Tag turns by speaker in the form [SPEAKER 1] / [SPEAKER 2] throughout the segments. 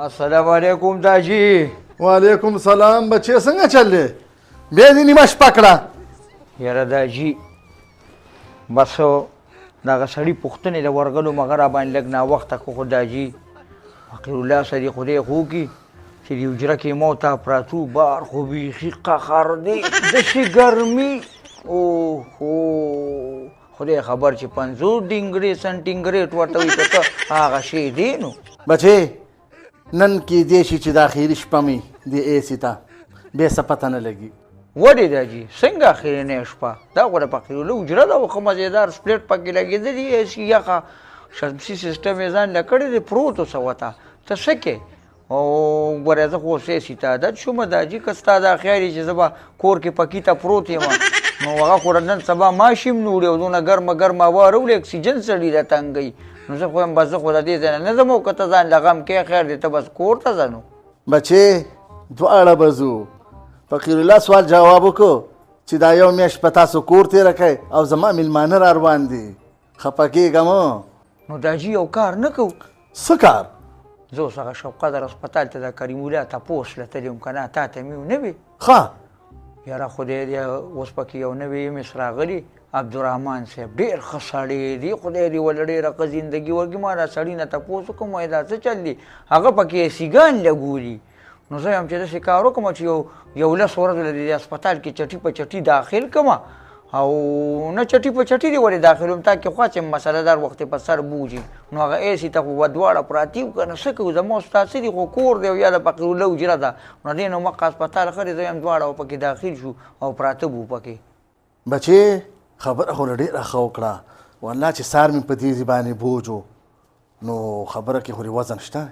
[SPEAKER 1] السلام علیکم داجی.
[SPEAKER 2] وعلیکم سلام بچې، څنګه چل دی؟ بیا دې نیمه شپه کړه.
[SPEAKER 1] یاره داجی، بس دغه سړي پوښتنې له ورغلو، مغه را باندې لږ ناوخته کړو. خو داجي فقیر الله سره خدای خو کي چې د حجره کې مو ته پراتو، بار خو بیخي قهر دی، داسې ګرمي. اوهو، خدای خبر چې 50 ډینګرې سنټینګریټ ورته وایي که څه هغه شی دی. نو
[SPEAKER 2] بچې، نن کېدای شي چې د اخري شپه مې دې ایسي ته بیا څه پته نه لګي.
[SPEAKER 1] ولې داجي، څنګه اخرنۍ شپه؟ دا خو د فقیر الله حجره ده، خو ښه مزېدار سپلیټ پکې لګېدلي، ایسي یخه شمسي سیسټم یې ځان له کړی دی، پروت اوسه ورته ته څه کې. او ګوره، زه خو اوس ایسي ته عادت شوم داجي. که ستا دا خیال وي چې زه به کور کې پکي ته پروت یم، نو هغه خو نن سبا ماشي هم نه وړي، او دونه ګرمه ګرمه هوا راوړي، اکسیجن سړي له تنګوي. نو زه خو وایم بس زه خو د دې ځای نه نه ځم، او که ته ځان له غم کې، خیر دی، ته بس کور ته ځه. نو
[SPEAKER 2] بچې، دواړه به ځو. فقیر الله سوال جواب وکړو چې دا یو میاشت په تاسو کور تېره کړئ او زما مېلمانه را روان دي، خفه کېږه مه.
[SPEAKER 1] نو داجي، یو کار نه کوو؟
[SPEAKER 2] څه کار؟
[SPEAKER 1] زه اوس هغه شوقدر هسپتال ته د کریم الله تپوس له تللی وم که نه، تا ته مې نه وي؟
[SPEAKER 2] ښه.
[SPEAKER 1] یاره خدای دې، اوس پکې یو نوی ایم راغلی، عبدالرحمن صاحب، ډېر ښه سړی دی، خدای دې ورله ډېره ښه زندګي ورکړي. ما دا سړي نه تپوس وکړم، وایي دا څه چل دی؟ هغه پکې ایسیګان لګولي. نو زه یم چې داسې کار وکړم چې یو لس ورځو له دې هسپتال کې چټي په چټي داخل کړم، او نه چټي په چټي دې ولې داخلوم، تا کې خوا چې مسله دار وخت په سر بوځي. نو هغه ایسي ته خو به دواړه پراته یو که نه، څه کوو؟ زما ستا څه دي، خو کور دی او یا د فقیر الله حجره ده. نو دې نو مکه هسپتال ښه دی، زه یم دواړه به پکې داخل شو او پراته به وو پکې.
[SPEAKER 2] بچې، خبره خو له ډېره ښه وکړه والله، چې سار مې په دې ځای باندې بوج و، نو خبره کې خو دې وزن شته،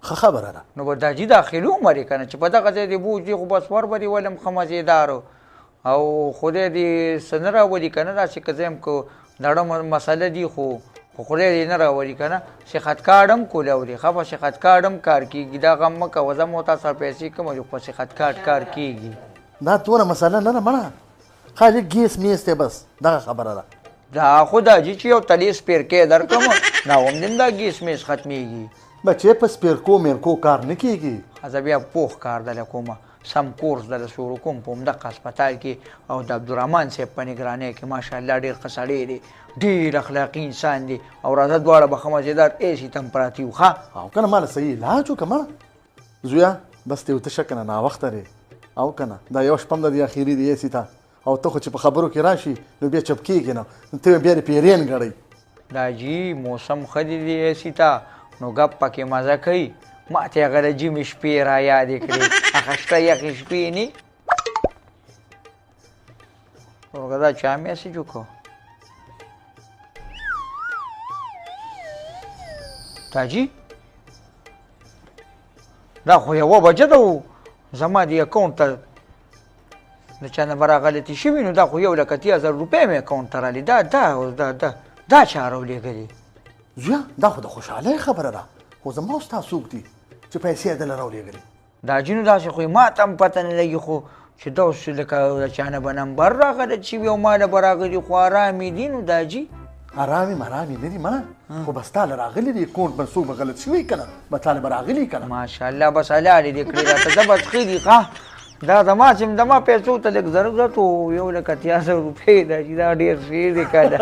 [SPEAKER 2] ښه خبره ده.
[SPEAKER 1] نو به داجي داخلو مرې که نه، چې په دغه ځای دې بوج دی، خو بس ور به دې ولم ښه مزېدار، او خدای دې څه نه راولي که نه، داسې که زه یم که دړه مسله دي، خو خدای دې نه راولي که نه. صحت کارډ هم کولاو دی، ښه په صحت کارډ هم کار کېږي، دا غم مه کوه. زه مو تا سره پیسې کوم، خو په صحت کارډ کار کېږي.
[SPEAKER 2] دا دومره مسله نه ده مړه، خالي ګیس میس دی، بس دغه خبره ده.
[SPEAKER 1] دا خو داجي چې یو تلې سپېرکی درکړم، دا هم دې دا ګیس میس ختمېږي.
[SPEAKER 2] بچې، په سپېرکو میرکو کار نه کېږي.
[SPEAKER 1] زه بیا پوخ کار دله کومه، سم کورس دله شروع کوم په همدغه هسپتال کې، او د عبدالرحمن صاحب په نګرانۍ کې. ماشاءالله ډېر ښه سړی دی، ډېر اخلاقي انسان دی، او راځه دواړه به ښه مزېدار ایسي ته هم پراته یو. ښه
[SPEAKER 2] او که نه ماله صحیح علاج وکړه مړه. زویه، بس ته وته شه که نه، ناوخته دی، او که نه دا یو شپه هم د دې اخري دی ایسي ته، او ته خو چې په خبرو کې راشي نو بیا چپ کېږي نه، ته بیا دې پیرین ګړی.
[SPEAKER 1] داجي، موسم ښه دی دی ایسي ته، نو ګپ پکې مزه کوي. ما ته هغه د ژمي شپې را یادې کړې، هغه شته یخې شپې نی. ورګه، دا چا میسج وکړو؟ تاجي، دا خو یوه بجه ده، زما دې اکاونټ ته د چا نه به راغلتې شوي، نو دا خو 1,80,000 روپۍ مې اکاونټ ته راغلې. دا دا دا دا دا چا راولېږلې؟
[SPEAKER 2] زویه، دا خو د خوشحالۍ خبره ده، خو زما او ستا څوک دي چې پیسې یې دله راولېږلې؟
[SPEAKER 1] دا جینو داسې خو یې ما ته هم پته نه لګي، خو چې دا اوس لکه د چا نه به نمبر راغلت شوي او ما له به راغلي، خو ارامې دي. نو دا جي
[SPEAKER 2] ارامې مرامې نه دي مړه، خو بس تا له راغلي دي، اکاونټ به څوک به غلط شوي که نه، به تا له به راغلي که نه.
[SPEAKER 1] ماشاءالله، بس حلالې دې کړې راته، زه بس ښه دي. ښه، دا زما چې زما پیسو ته لږ ضرورت و، 1,80,000 روپۍ ده چې دا ډېر ښه دی که نه.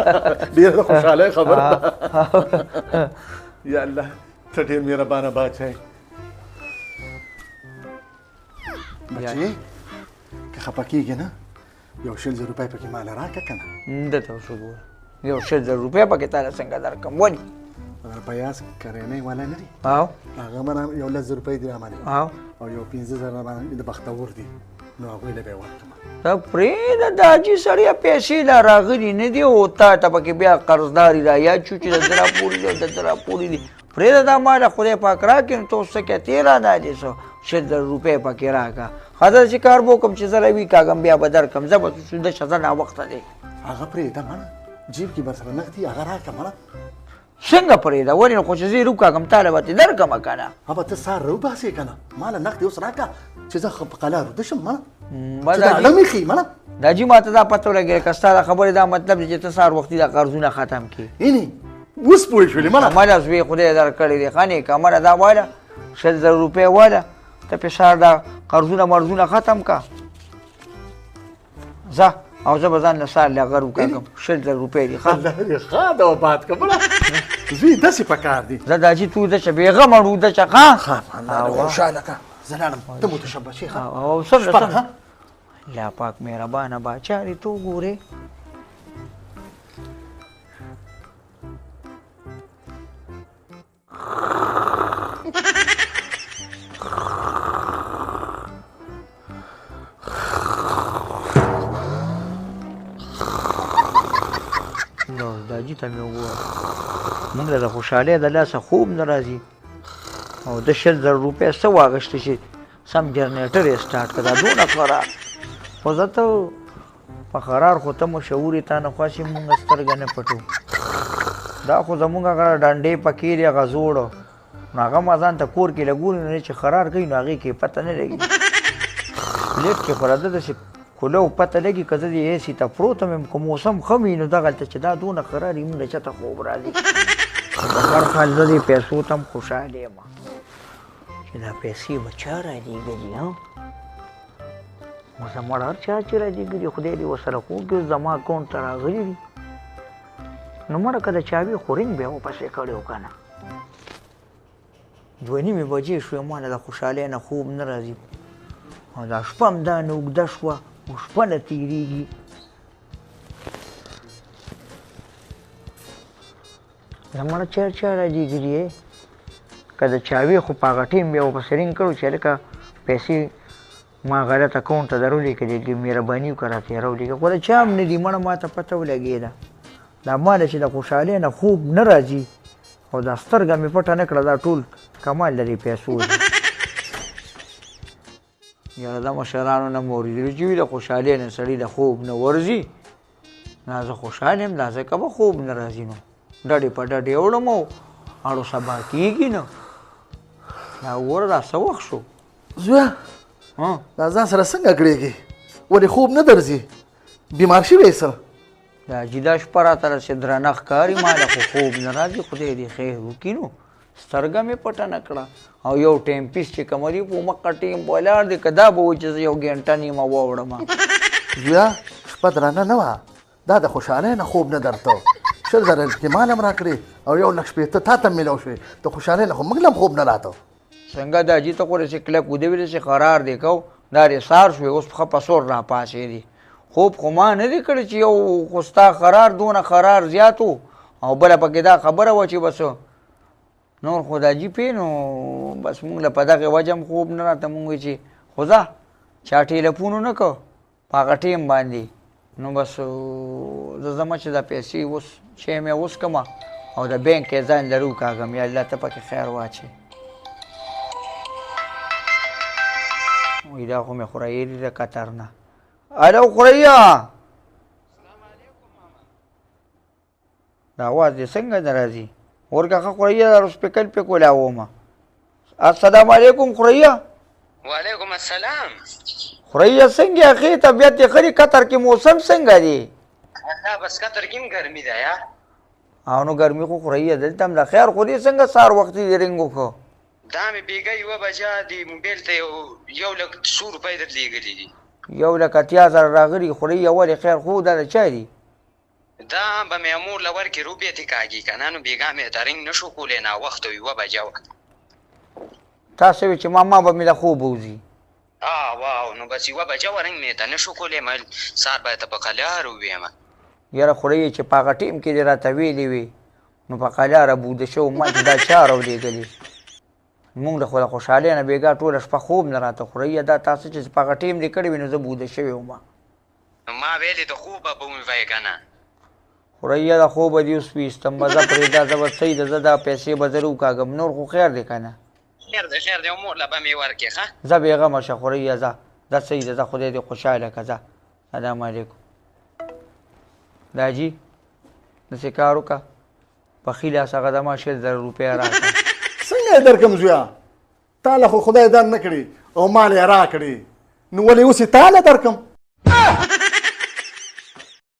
[SPEAKER 2] ډېره د خوشحالۍ خبره ده. یا الله، ته ډېر مهربانه باچا یې. بچې، که خفه کېږې نه، یو 20,000 روپۍ پکې ماله راکړه که نه.
[SPEAKER 1] ده ته اوس وګوره، یو 20,000 روپۍ پکې تا له څنګه درکړم؟ ولې؟
[SPEAKER 2] پیاز کرنۍ والا نه دي؟
[SPEAKER 1] او
[SPEAKER 2] هغه به یو 10,000 روپۍ دي راباندې،
[SPEAKER 1] او
[SPEAKER 2] او یو 5,000 راباندې د بختور دي، نو هغوی له به یې ورکړم.
[SPEAKER 1] ته پرېږده د حاجي سړیه، پیسې لا راغلي نه دي، او تا ته پکې بیا قرضداري را یاد شو چې د ده راپورې دي او د ده راپورې دي. پرېږده، دا ماله خدای پاک راکړي، نو ته اوس څه کوې؟ تې رانه دې څه 20,000 روپۍ پکې راکړه. ښه ده چې کار به وکړم چې زه راوي کاږم، بیا به درکړم. زه به ویده شه، زه ناوخته دی.
[SPEAKER 2] هغه پرېږده مړه، جیب کې به سره نغدي، هغه راکړه مړه.
[SPEAKER 1] څنګه پرېږده؟ ولې؟ نو خو چې زه یې روکاږم تا له به ترې درکړمه که نه.
[SPEAKER 2] هغه ته سهار راوباسې که نه، ما له نغدې اوس راکړه چې زه په قلار ویده شم مړه. چې دا اړه مې ښي مړه.
[SPEAKER 1] دا جي ما ته دا پته ولګېده که ستا د خبرې دا مطلب دی چې ته سهار وختي دا قرضونه ختم کړې.
[SPEAKER 2] اینې اوس پوه شولې مړه.
[SPEAKER 1] مړه زوی خدای درکړی دی، ښه نیکه مړه. دا واله 20,000 روپۍ واله، ته پې سهار دا قرضونه مرضونه ختم کا. ځه او زه به ځان له سهار لغر وکاږم. 20,000 روپۍ دي ښه؟
[SPEAKER 2] الله دې ښاد او آباد کړه. بله زوی داسې په کار دي.
[SPEAKER 1] زه دا چې ته وده شه، بېغمه وده شه. ښه
[SPEAKER 2] ښه، الله دې خوشحاله کړه. زه لاړم، ته متشبه شې. ښه
[SPEAKER 1] او سم ده، سم. الله پاک مهربانه باچا دی، ته وګورې. نو داجي ته مې وګوره، موږ له د خوشحالۍ د لاسه خوب نه راځي، او د 20,000 روپۍ څه واخیستې چې سم جنریټر یې سټارټ کړه. دا دونه قرار خو زه ته په قرار خو ته مشهور یې، تا نه خو هسې موږ سترګه نه پټو. دا خو زموږ هغه ډنډې پکې دی، هغه زوړ، نو هغه ما ځان ته کور کې لګولي، نو چې قرار کوي نو هغې کې پته نه لګي. پلیټ کې خو راته داسې کولو پته لګي، که زه دې اې سي ته پروت یم، که موسم ښه وي نو دغلته چې دا دونه قرار وي، موږ له چاته خوب راځي. په هر حال زه دې پیسو ته هم خوشحال یم چې دا پیسې به چا رالیږلي. ها اوس مړ هر چا چې رالیږلي، خدای دې ورسره خوږ کړي، زما اکاونټ ته راغلي دي. نو مړه که د چاوي خو رینګ بیا ورپسې کړی و که نه. 2:30 بجې شوې، ما له د خوشحالۍ نه خوب نه راځي، او دا شپه هم دا نه اوږده شوه او شپه نه تېرېږي. زمړه چا چا رالیږلي؟ که د چاوي خو په هغه ټیم بیا ورپسې رینګ کړو چې هلکه پیسې ما غلط اکاونټ ته درولېږلې، مهرباني وکړه راته یې راولېږه. خو د چا هم نه دي، مړه ما ته پته ولګېده. دا ما له چې د خوشحالۍ نه خوب نه راځي او دا سترګه مې پټه نه کړه، دا ټول کمال د دې پیسو دی. یاره د مشرانو نه مې اورېدلي چې وي د خوشحالۍ نه سړي د خوب نه ورځي. دا زه خوشحال یم، دا ځکه به خوب نه راځي، نو ډډې په ډډې وړم او اړو سبا کېږي نه. دا وګوره دا څه وخت شو؟
[SPEAKER 2] زویه دا ځان سره څنګه کړېږي؟ ولې خوب نه درځي؟ بیمار شوی یې سره؟
[SPEAKER 1] دا حاجي دا شپه راته داسې درنه ښکاري، ما له خو خوب نه راځي. خدای دې خیر وکړي. نو سترګه مې پټه نه کړه، او یو ټایم پیس چې کوم دی په مخه ټیم ولاړ دی، که دا به وایي چې زه یو ګنټه نیمه واوړم.
[SPEAKER 2] زویه شپه درنه نه وه، دا د خوشحالۍ نه خوب نه درته. 20,000 روپۍ مال هم راکړې او 1,60,000 تا ته هم میلاو شوې، د خوشحالۍ نه خو موږ له هم خوب نه راته.
[SPEAKER 1] څنګه دا حاجي ته خو داسې کلک وده وي، داسې قرار دی کو، دا دې سار شوې، اوس ښه په سور راپاڅېدې. خوب خو ما نه دی کړی چې یو خو ستا قرار دونه قرار زیات و، او بله پکې دا خبره وه چې بس نور خو دا جي پې، نو بس موږ له په دغې وجه هم خوب نه راته. موږ وایي چې خو ځه چا ټیلیفون ونه کړ په هغه ټیم باندې، نو بس زه ځم چې دا پیسې اوس چې مې اوس کومه او د بانک یې ځان لرو کاږم. یا الله ته پکې خیر واچوې. وایي دا خو مې خورایې دي د قطر نه. الو خوریا، دا اواز دې څنګه نه راځي؟ ورکه ښه خوریا، دا سپیکر پې کولاومه. السلام علیکم خوریا.
[SPEAKER 3] وعلیکم السلام
[SPEAKER 1] خوریا، څنګه یې ښې طبیعت دې ښه دی؟ قطر کې موسم څنګه دی؟
[SPEAKER 3] الله بس قطر کې هم ګرمي ده یا.
[SPEAKER 1] او نو ګرمي خو خوریا دلته هم ده. خیر خو دې څنګه سهار وختي دې رنګ وکړو؟
[SPEAKER 3] دا مې بېګا 1 بجه د موبایل ته 1 لک څو روپۍ در لېږلي دي.
[SPEAKER 1] 1,80,000 راغلي خوریا، ولې خیر خو دا د چا دي؟
[SPEAKER 3] دا به مې مور له ورکې روپۍ ترې کاږي که نه، نو بېګا مې ته رنګ نه شو کولی، ناوخته 1 بجه وه.
[SPEAKER 1] تاسو وی چې ما به مې له خوبه وځي.
[SPEAKER 3] واو، نو بس 1 بجه وه، رنګ مې ته نه شو کولی، ما سهار به ته په قلار وویم.
[SPEAKER 1] یاره خورې چې په هغه ټیم کې دې راته ویلي وي نو په قلاره بوده شوم، ما چې دا چا راولېږلې. موږ د خو د خوشحالۍ نه بېګا ټوله شپه خوب نه راته. خورې دا تاسو چې په هغه ټیم دې کړې وي نو زه بوده شوی وم.
[SPEAKER 3] ما ویلې د خوبه به مې وای که نه.
[SPEAKER 1] خوریا د خوبه دې اوس ویستم، به زه پرېږده، زه به صحیح ده، زه دا پیسې به زه وکاږم، نور خو خیر دی که نه؟
[SPEAKER 3] خیر دی، خیر دی، مور له به مې ورکړې. ښه
[SPEAKER 1] ځه بېغمه شه خوریا، ځه دا صحیح ده، ځه خدای دې خوشحاله که. ځه سلام علیکم. دا جي داسې کار وکړه، په ښي لاس هغه د ما 20,000 روپۍ راکړه.
[SPEAKER 2] څنګه یې درکړم زویه؟ تا له خو خدای در نه کړي او مال یې راکړي، نو ولې اوس یې تا له درکړم؟